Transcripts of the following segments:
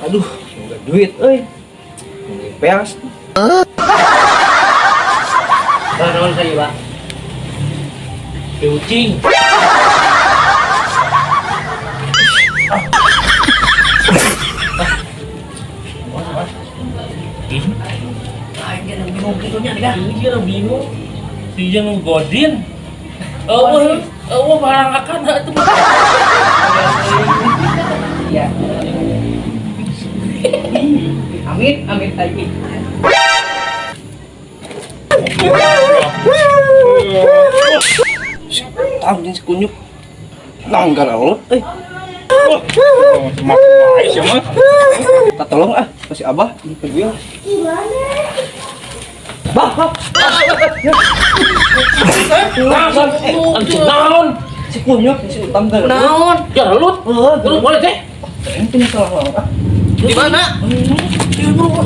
Aduh, enggak duit euy. Ini peas. Bah, naon saya, Pak? Kucing. Aing ge bingung kitu nya nih. Iya bingung. Si yang godin. Eueuh, eueuh barang akan itu. Iya. Amit, amit aing. Tahu jeung si kunyuk. Langgar Allah euy. Cuma kumaha sih mah. Tak tolong ah, kasih abah ini pergi lah. Bah, bah. Naon? Si kunyuk si utang kan. Naon? Ya lut. Heeh, Lu boleh teh. ini masalah naon ah. Di mana?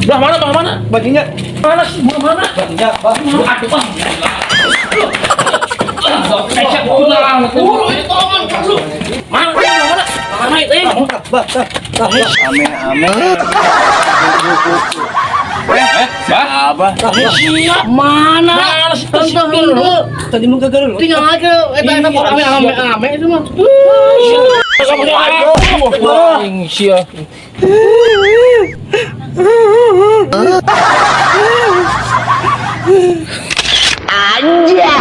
Belah mana? Belah mana? Bajunya, Mana sih? Belah mana? bajunya, bah. Aduh, ah. Kecap pulang. Lu. Mana? Mana? Mana itu? Bah, bah, bah. Amin, amin. Bah, Abah. Siap. Mana? Mana sih? Tante henteu. Tadi mah gagal lu. Tinggal aja eta eta ame ame ame itu mah. Wah, sia. Anjay.